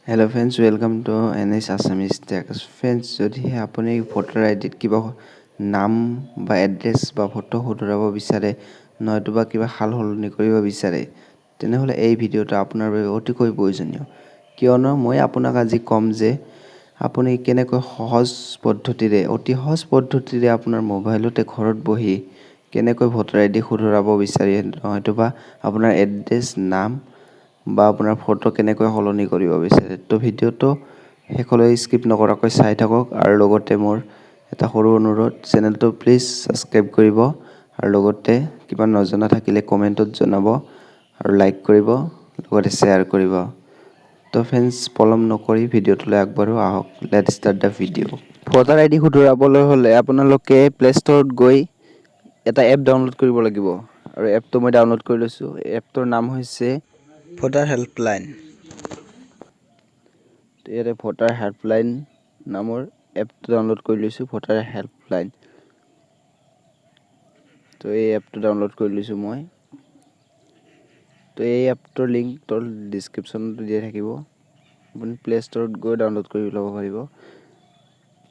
Hello friends, welcome to NS Assamese Tech. Friends, যদিহে আপুনি voter আইডিত কিবা নাম বা এড্ৰেছ বা ফটো শুধৰাব বিচাৰে, নতুবা কিবা সাল সলনি কৰিব বিচাৰে, তেনেহ'লে এই ভিডিঅ'টো আপোনাৰ বাবে অতিকৈ প্ৰয়োজনীয়। কিয়নো মই আপোনাক আজি ক'ম যে আপুনি কেনেকৈ সহজ পদ্ধতিৰে, অতি সহজ পদ্ধতিৰে আপোনাৰ মোবাইলতে ঘৰত বহি কেনেকৈ ভোটাৰ আইডি শুধৰাব বিচাৰে, নতুবা আপোনাৰ এড্ৰেছ, নাম বা আপোনাৰ ফটো কেনেকৈ সলনি কৰিব বিচাৰে। তো ভিডিঅ'টো শেষলৈ স্কিপ নকৰাকৈ চাই থাকক আৰু লগতে মোৰ এটা সৰু অনুৰোধ, চেনেলটো প্লিজ ছাবস্ক্ৰাইব কৰিব আৰু লগতে কিবা নজনা থাকিলে কমেণ্টত জনাব আৰু লাইক কৰিব, লগতে শ্বেয়াৰ কৰিব। তো ফ্ৰেণ্ডছ, পলম নকৰি ভিডিঅ'টোলৈ আগবাঢ়ো আহক। Let start the video. Voter ID শুধৰাবলৈ হ'লে আপোনালোকে প্লে' ষ্ট'ৰত গৈ এটা এপ ডাউনলোড কৰিব লাগিব আৰু এপটো মই ডাউনলোড কৰি লৈছোঁ। এপটোৰ নাম হৈছে ভোটাৰ হেল্পলাইন। ইয়াতে ভোটাৰ হেল্পলাইন নামৰ এপটো ডাউনলোড কৰি লৈছোঁ, ভোটাৰ হেল্পলাইন। তো এই এপটো ডাউনলোড কৰি লৈছোঁ মই। তো এই এপটোৰ লিংক তল ডিছক্ৰিপশ্যনতো দিয়া থাকিব, আপুনি প্লে' ষ্ট'ৰত গৈ ডাউনলোড কৰি ল'ব পাৰিব।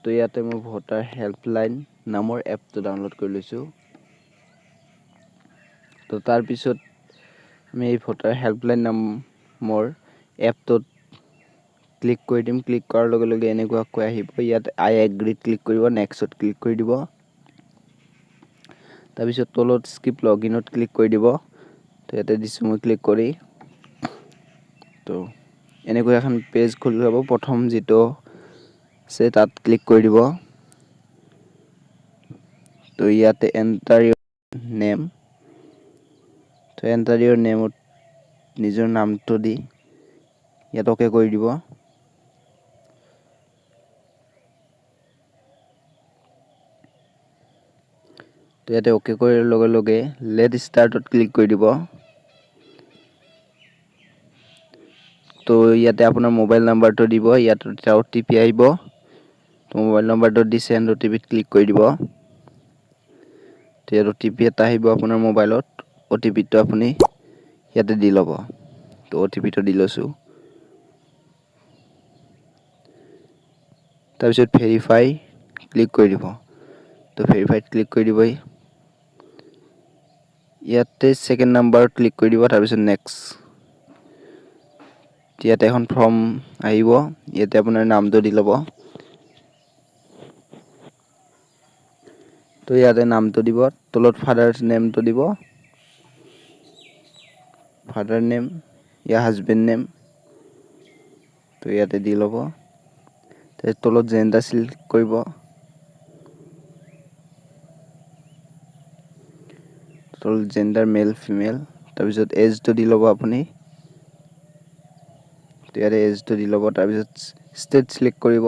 তো ইয়াতে মই ভোটাৰ হেল্পলাইন নামৰ এপটো ডাউনলোড কৰি লৈছোঁ। তো তাৰপিছত আমি এই ভোটাৰ হেল্পলাইন নামৰ এপটোত ক্লিক কৰি দিম। ক্লিক কৰাৰ লগে লগে এনেকুৱাকৈ আহিব। ইয়াত আই এগ্ৰীত ক্লিক কৰিব, নেক্সটত ক্লিক কৰি দিব। তাৰপিছত তলত স্কিপ লগ ইনত ক্লিক কৰি দিব। তো ইয়াতে দিছোঁ মই ক্লিক কৰি। তো এনেকৈ এখন পেজ খুলি যাব। প্ৰথম যিটো আছে তাত ক্লিক কৰি দিব। তো ইয়াতে এণ্টাৰ ইউৰ নেম, তো এণ্টাৰ ইউৰ নেমত নিজৰ নামটো দি ইয়াত অ'কে কৰি দিব। তো ইয়াতে অ'কে কৰাৰ লগে লগে লেট ষ্টাৰ্টত ক্লিক কৰি দিব। তো ইয়াতে আপোনাৰ মোবাইল নাম্বাৰটো দিব, ইয়াত এটা অ' টি পি আহিব। তো মোবাইল নাম্বাৰটো দি চেণ্ড অ' টি পিত ক্লিক কৰি দিব। তো ইয়াত অ' টি পি এটা আহিব আপোনাৰ মোবাইলত, অ' টি পিটো আপুনি ইয়াতে দি ল'ব। তো অ' টি পিটো দি লৈছোঁ। তাৰপিছত ভেৰিফাই ক্লিক কৰি দিব। তো ভেৰিফাইত ক্লিক কৰি দিব। ইয়াতে ছেকেণ্ড নাম্বাৰত ক্লিক কৰি দিব। তাৰপিছত নেক্সট, ইয়াতে এখন ফৰ্ম আহিব, ইয়াতে আপোনাৰ নামটো দি ল'ব। তো ইয়াতে নামটো দিব, তলত ফাদাৰ্ছ নেমটো দিব, ফাদাৰ নেম ইয়া হাজবেণ্ড নেম, তো ইয়াতে দি ল'ব। তলত জেণ্ডাৰ চিলেক্ট কৰিব, তলত জেণ্ডাৰ মেল ফিমেল, তাৰপিছত এজটো দি ল'ব আপুনি। তো ইয়াতে এজটো দি ল'ব। তাৰপিছত ষ্টেট চিলেক্ট কৰিব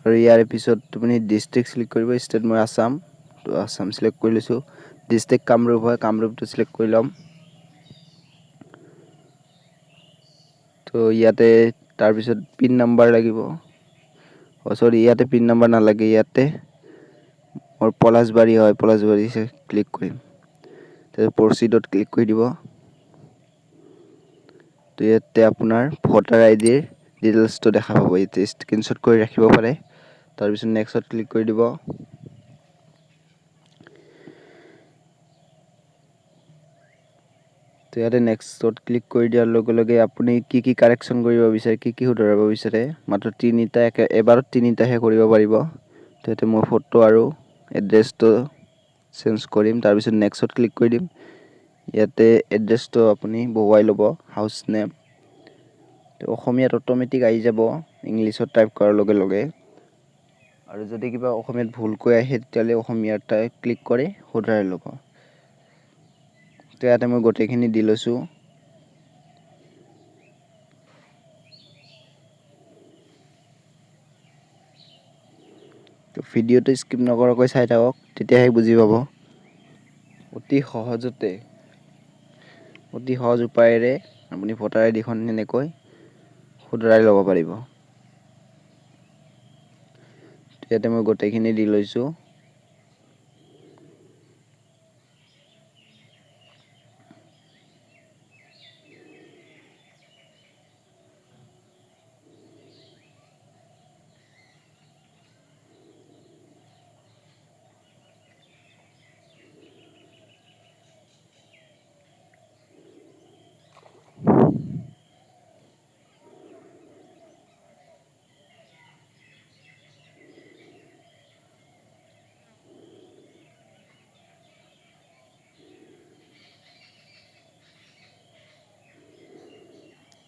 আৰু ইয়াৰ পিছত আপুনি ডিষ্ট্ৰিক্ট চিলেক্ট কৰিব। ষ্টেট মই আছাম, তো আছাম চিলেক্ট কৰি লৈছোঁ। ডিষ্ট্ৰিক্ট কামৰূপ হয়, কামৰূপটো চিলেক্ট কৰি ল'ম। তো ইয়াতে তাৰপিছত পিন নাম্বাৰ লাগিব, অ' চৰি, ইয়াতে পিন নাম্বাৰ নালাগে, ইয়াতে মোৰ পলাশবাৰী হয়, পলাশবাৰী ক্লিক কৰিম। তাৰপিছত প্ৰচিডত ক্লিক কৰি দিব। তো ইয়াতে আপোনাৰ ভোটাৰ আই ডিৰ ডিটেইলছটো দেখা পাব, ইয়াতে স্ক্ৰীনশ্বট কৰি ৰাখিব পাৰে। তাৰপিছত নেক্সটত ক্লিক কৰি দিব। তো ইয়াতে নেক্সটত ক্লিক কৰি দিয়াৰ লগে লগে আপুনি কি কি কাৰেকশ্যন কৰিব বিচাৰে, কি কি শুধৰাব বিচাৰে, মাত্ৰ তিনিটা, এবাৰত তিনিটাহে কৰিব পাৰিব। তো ইয়াতে মই ফটো আৰু এড্ৰেছটো চেঞ্জ কৰিম। তাৰপিছত নেক্সটত ক্লিক কৰি দিম। ইয়াতে এড্ৰেছটো আপুনি বহুৱাই ল'ব, হাউচ নেম। তো অসমীয়াত অট'মেটিক আহি যাব ইংলিছত টাইপ কৰাৰ লগে লগে। আৰু যদি কিবা অসমীয়াত ভুলকৈ আহে তেতিয়াহ'লে অসমীয়াত ক্লিক কৰি শুধৰাই ল'ব। তো ইয়াতে মই গোটেইখিনি দি লৈছোঁ। তো ভিডিঅ'টো স্কিপ নকৰাকৈ চাই থাকক, তেতিয়াহে বুজি পাব। অতি সহজতে, অতি সহজ উপায়েৰে আপুনি ভোটাৰ আই ডিখন এনেকৈ শুধৰাই ল'ব পাৰিব। ইয়াতে মই গোটেইখিনি দি লৈছোঁ।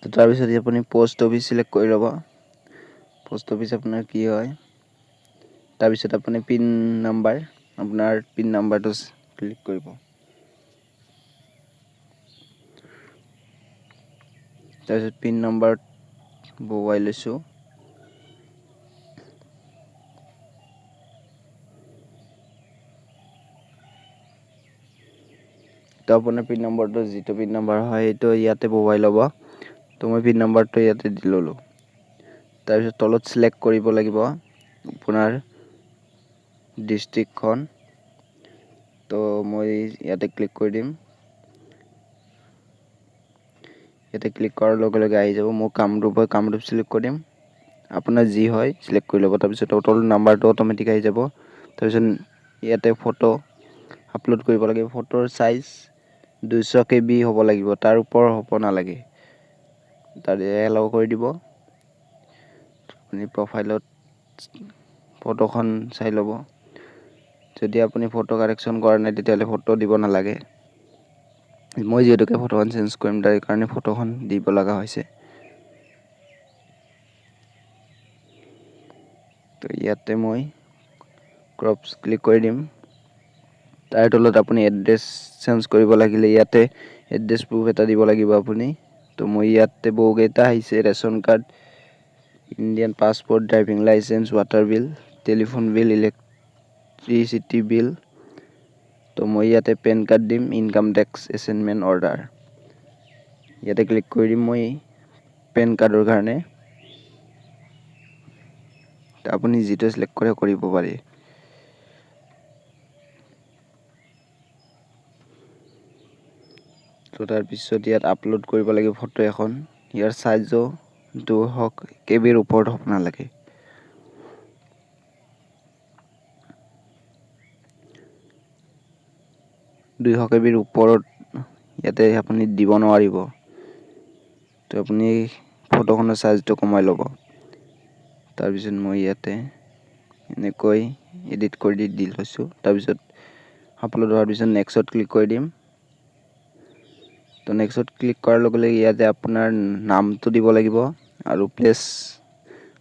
তো তাৰপিছত আপুনি পোষ্ট অফিচ চিলেক্ট কৰি ল'ব, পোষ্ট অফিচ আপোনাৰ কি হয়। তাৰপিছত আপুনি পিন নাম্বাৰ, আপোনাৰ পিন নাম্বাৰটো ক্লিক কৰিব। তাৰপিছত পিন নাম্বাৰত বহুৱাই লৈছোঁ। তো আপোনাৰ পিন নম্বৰটো যিটো পিন নম্বৰ হয় সেইটো ইয়াতে বহুৱাই ল'ব। তো মই পিন নম্বৰটো ইয়াতে দি ল'লোঁ। তাৰপিছত তলত চিলেক্ট কৰিব লাগিব আপোনাৰ ডিষ্ট্ৰিক্টখন। তো মই ইয়াতে ক্লিক কৰি দিম। ইয়াতে ক্লিক কৰাৰ লগে লগে আহি যাব। মোৰ কামৰূপ হয়, কামৰূপ চিলেক্ট কৰিম। আপোনাৰ যি হয় চিলেক্ট কৰি ল'ব। তাৰপিছত তলত নাম্বাৰটো অট'মেটিক আহি যাব। তাৰপিছত ইয়াতে ফটো আপলোড কৰিব লাগিব। ফটোৰ চাইজ 200 KB হ'ব লাগিব, তাৰ ওপৰ হ'ব নালাগে। তাত এলাউ কৰি দিব। আপুনি প্ৰফাইলত ফটোখন চাই ল'ব। যদি আপুনি ফটো কাৰেকশ্যন কৰা নাই তেতিয়াহ'লে ফটো দিব নালাগে। মই যিহেতুকে ফটোখন চেঞ্জ কৰিম তাৰ কাৰণে ফটোখন দিব লগা হৈছে। তো ইয়াতে মই ক্ৰপছ ক্লিক কৰি দিম। তাৰ তলত আপুনি এড্ৰেছ চেঞ্জ কৰিব লাগিলে ইয়াতে এড্ৰেছ প্ৰুফ এটা দিব লাগিব আপুনি। তো মই ইয়াতে বহুকেইটা আহিছে, ration card, Indian passport, driving licence, water bill, telephone bill, electricity bill. তো মই ইয়াতে পেন কাৰ্ড দিম, ইনকাম টেক্স এছেইনমেণ্ট অৰ্ডাৰ। ইয়াতে ক্লিক কৰি দিম মই পেন কাৰ্ডৰ কাৰণে। আপুনি যিটো চিলেক্ট কৰে কৰিব পাৰে। তো তাৰপিছত ইয়াত আপলোড কৰিব লাগিব ফটো এখন। ইয়াৰ চাইজো 200 KB ওপৰত হ'ব নালাগে। 200 KB ওপৰত ইয়াতে আপুনি দিব নোৱাৰিব। তো আপুনি ফটোখনৰ চাইজটো কমাই ল'ব। তাৰপিছত মই ইয়াতে এনেকৈ এডিট কৰি দি লৈছোঁ। তাৰপিছত আপলোড হোৱাৰ পিছত নেক্সট ক্লিক কৰি দিম। তো নেক্সট ক্লিক কৰাৰ লগে লগে ইয়াতে আপোনাৰ নামটো দিব লাগিব আৰু প্লেচ,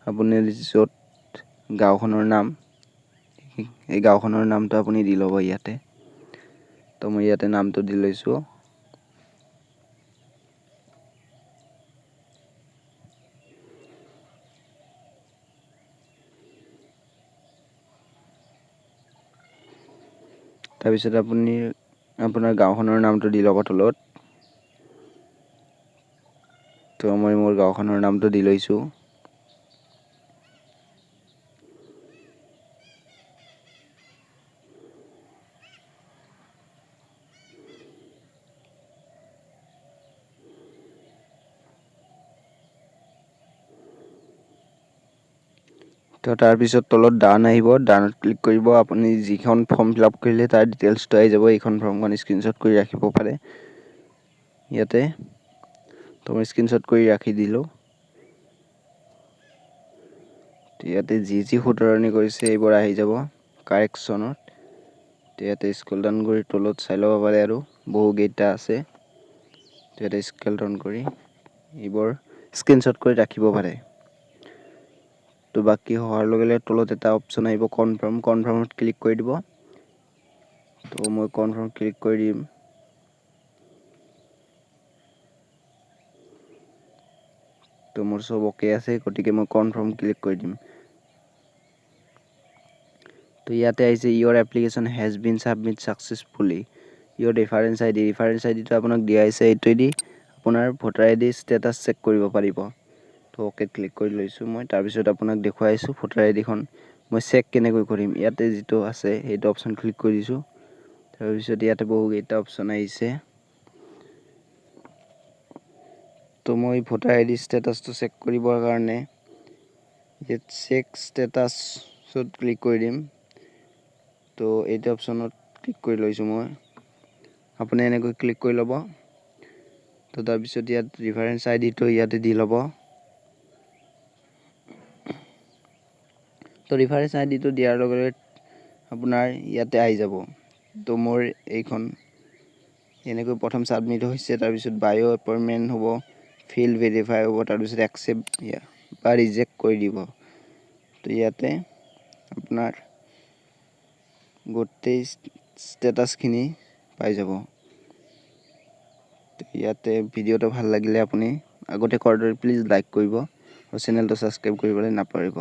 আপুনি য'ত গাঁওখনৰ নাম, এই গাঁওখনৰ নামটো আপুনি দি ল'ব ইয়াতে। তো মই ইয়াতে নামটো দি লৈছোঁ। তাৰপিছত আপুনি আপোনাৰ গাঁওখনৰ নামটো দি ল'ব তলত। তো মই মোৰ গাঁওখনৰ নামটো দি লৈছোঁ। তো তাৰপিছত তলত ডান আহিব, ডানত ক্লিক কৰিব। আপুনি যিখন ফৰ্ম ফিল আপ কৰিলে তাৰ ডিটেইলছটো আহি যাব। এইখন ফৰ্মখন স্ক্ৰীনশ্বট কৰি ৰাখিব পাৰে ইয়াতে। তো মই স্ক্ৰীনশ্বট কৰি ৰাখি দিলোঁ। ইয়াতে যি যি শুধৰণি কৰিছে এইবোৰ আহি যাব কাৰেকশ্যনত। ইয়াতে স্ক্ৰল ডাউন কৰি তলত চাই ল'ব পাৰে আৰু বহুকেইটা আছে। ইয়াতে স্ক্ৰল ডাউন কৰি এইবোৰ স্ক্ৰীনশ্বট কৰি ৰাখিব পাৰে। তো বাকী হোৱাৰ লগে লগে তলত এটা অপশ্যন আহিব কনফাৰ্ম, কনফাৰ্মত ক্লিক কৰি দিব। তো মই কনফাৰ্ম ক্লিক কৰি দিম। তো মোৰ চব অ'কে আছে, গতিকে মই কনফাৰ্ম ক্লিক কৰি দিম। তো ইয়াতে আহিছে your application has been submit successfully, your reference I D. Reference I ditto আপোনাক দিয়া হৈছে, এইটোৱেদি আপোনাৰ ভোটাৰ আই ডি ষ্টেটাছ চেক কৰিব পাৰিব। তো অ'কে ক্লিক কৰি লৈছোঁ মই। তাৰপিছত আপোনাক দেখুৱাইছোঁ ভোটাৰ আই ডিখন মই চেক কেনেকৈ কৰিম। ইয়াতে যিটো আছে সেইটো অপশ্যন ক্লিক কৰি দিছোঁ। তাৰপিছত ইয়াতে বহুকেইটা অপশ্যন আহিছে। তো মই ভোটাৰ আই ডি ষ্টেটাছটো চেক কৰিবৰ কাৰণে ইয়াত চেক ষ্টেটাছত ক্লিক কৰি দিম। তো এইটো অপশ্যনত ক্লিক কৰি লৈছোঁ মই। আপুনি এনেকৈ ক্লিক কৰি ল'ব। তো তাৰপিছত ইয়াত ৰিফাৰেঞ্চ আই ডিটো ইয়াতে দি ল'ব। তো ৰিফাৰেঞ্চ আই ডিটো দিয়াৰ লগে লগে আপোনাৰ ইয়াতে আহি যাব। তো মোৰ এইখন এনেকৈ প্ৰথম ছাবমিট হৈছে, তাৰপিছত বায়' এপইণ্টমেণ্ট হ'ব, ফিল্ড ভেৰিফাই হ'ব, তাৰপিছত একচেপ্ট বা ৰিজেক্ট কৰি দিব। তো ইয়াতে আপোনাৰ গোটেই ষ্টেটাছখিনি পাই যাব। ইয়াতে ভিডিঅ'টো ভাল লাগিলে আপুনি আগতে কৰাৰ দৰে প্লিজ লাইক কৰিব আৰু চেনেলটো ছাবস্ক্ৰাইব কৰিবলৈ নাপাহৰিব।